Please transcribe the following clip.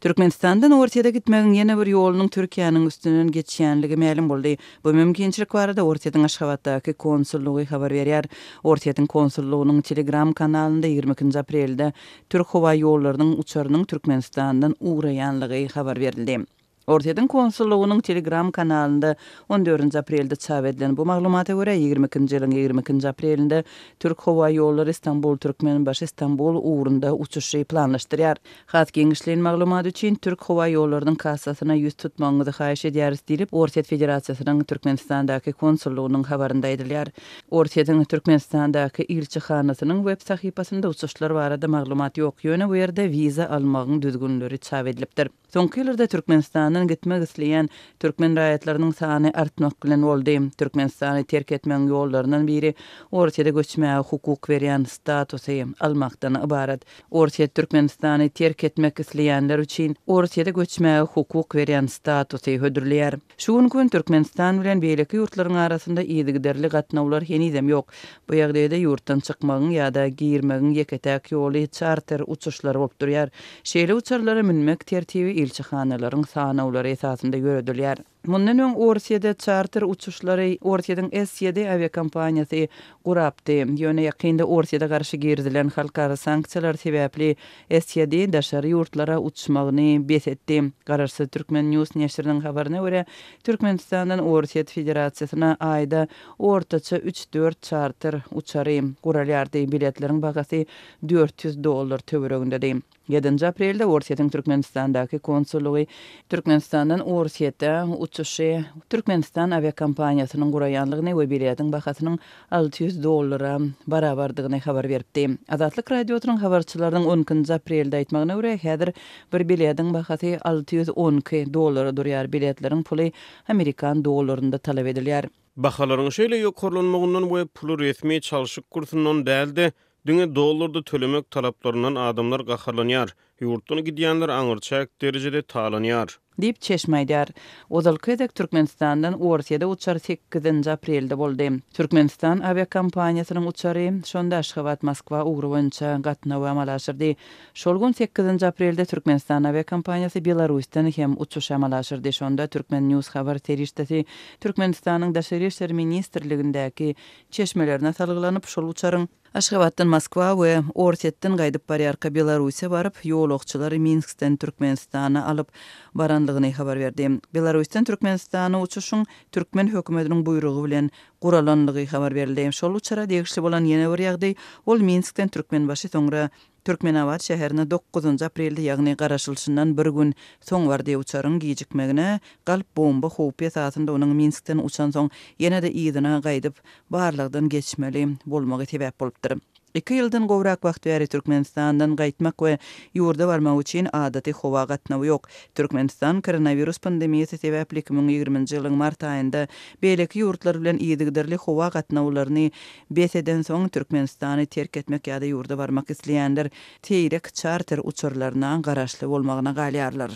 Türkmenistandan Orsýete gitmegiň ýene bir ýolunyň Türkiýäniň üstünden geçýänligi mälim boldy. Bu mümkinçilik barada Orsýetiň Aşgabatdaky konsullygy habar berýär. Orsýetiň konsullygynyň Telegram kanalynda 22-nji aprelde Türk howa ýollarynyň uçarynyň Türkmenistandan ugraýanlygy habar berildi. Orsýetiň konsullygynyň Telegram kanalynda on dördünji aprelde çap edilen bu maglumata görä, 22-nji ýylyň 22-nji aprelinde Türk howa ýollary Stambul-Türkmenbaşy-Stambul ugrunda uçuşy planlaşdyrýar. Has giňişleýin maglumat üçin Türk howa ýollarynyň kassasyna ýüz tutmagyňyzy haýyş edýäris diýlip, Orsýet Federasiýasynyň Türkmenistandaky konsullygynyň habarynda aýdylýar. Orsýetiň Türkmenistandaky ilçihanasynyň web sahypasynda uçuşlar barada maglumat ýok, ýöne bu ýerde wiza almagyň düzgünleri çap edilipdir. Soňky ýyllarda Türkmenistandan gitmek isleýän türkmen raýatlarynyň sany artmak bilen boldy. Türkmenistany terk etmegiň ýollaryndan biri Orsýete göçmäge hukuk berýän statusy almakdan ybarat. Orsýet Türkmenistany terk etmek isleýänler üçin Orsýete göçmäge hukuk berýän statusy hödürleýär. Şu günki gün Türkmenistan bilen beýleki ýurtlaryň arasynda yzygiderli gatnawlar henizem ýok. Bu ýagdaýda ýurtdan çykmagyň ýa-da girmegiň ýeke-täk ýoly çarter uçuşlary bolup durýar. Şeýle uçarlara münmek tertibi ilçihanalaryň sanawlary esasynda ýöredilýär. Mundan öň Orsýede çarter uçuşlary Orsýetiň S-ýedi awiakompaniýasy gurapdy. Ýöne ýakynda Orsýede garşy girizilen halkara sanksiýalar sebäpli S-ýedi daşary ýurtlara uçmagyny bes etdi. Garaşsyz Türkmen News neşiriniň habaryna görä, Türkmenistandan Orsýet Federasiýasyna aýda ortaça üç-dört çarter uçary guralýardy, biletleriň bahasy 400 dollar töweregindedi. Ýedinji aprelde Orsýetiň Türkmenistandaky konsullygy Türkmenistandan Orsýete uçuşy Türkmenistan awiakompaniýasynyň guraýanlygyny we biletiň bahasynyň 600 dollara barabardygyny habar beripdi. Azatlyk Radiosynyň habarçylarynyň on ikinji aprelde aýtmagyna görä, häzir bir biletiň bahasy 612 dollara durýar, biletleriň puly amerikan dollarynda talap edilýär. Bahalaryň şeýle ýokarlanmagyndan we puly resmi çalşyk kursundan däl-de, diňe dollarda tölemek talaplaryndan adamlar gaharlanýar, ýurtdan gidýänler aňyrçäk derejede talanýar. Diýip, çeşme aýdýar. Ozalky gezek Türkmenistandan Orsýede uçar sekizinji aprelde boldy. Türkmenistan awiakompaniýasynyň uçary şonda Aşgabat-Moskwa ugry boýunça gatnawy amala aşyrdy. Şol gün sekizinji aprelde Türkmenistan awiakompaniýasy Belarusdan hem uçuş amala aşyrdy. Şonda Turkmen News habar serişdesi Türkmenistanyň Daşary işler ministrligindäki çeşmelerine salgylanyp, şol uçaryň Aşgabatdan Moskwa we Orsýetden gaýdyp barýarka Belarussiýa baryp, ýolagçylary Minskden Türkmenistana alyp baranlygyny habar berdi. Belarusdan Türkmenistana uçuşyň türkmen hökümetiniň buýrugy bilen guralanlygy habar berildi. Şol uçara degişli bolan ýene bir ýagdaý, ol Minskden Türkmenbaşy soňra Türkmenabat şäherine dokuzynjy aprelde, ýagny garaşylyşyndan bir gün soň bardy. Uçaryň gijikmegine galp bomba howpy esasynda onuň Minskden uçansoň ýene-de yzyna gaýdyp, barlagdan geçmeli bolmagy sebäp bolupdyr. Iki ýyldan gowrak wagt bäri Türkmenistandan gaýtmak we ýurda barmak üçin adaty howa gatnawy ýok. Türkmenistan koronawirus pandemiýasy sebäpli 2020-nji ýylyň mart aýynda beýleki ýurtlar bilen yzygiderli howa gatnawlaryny bes edensoň, Türkmenistany terk etmek ýa-da ýurda barmak isleýänler seýrek çarter uçarlaryna garaşly bolmagyna galýarlar.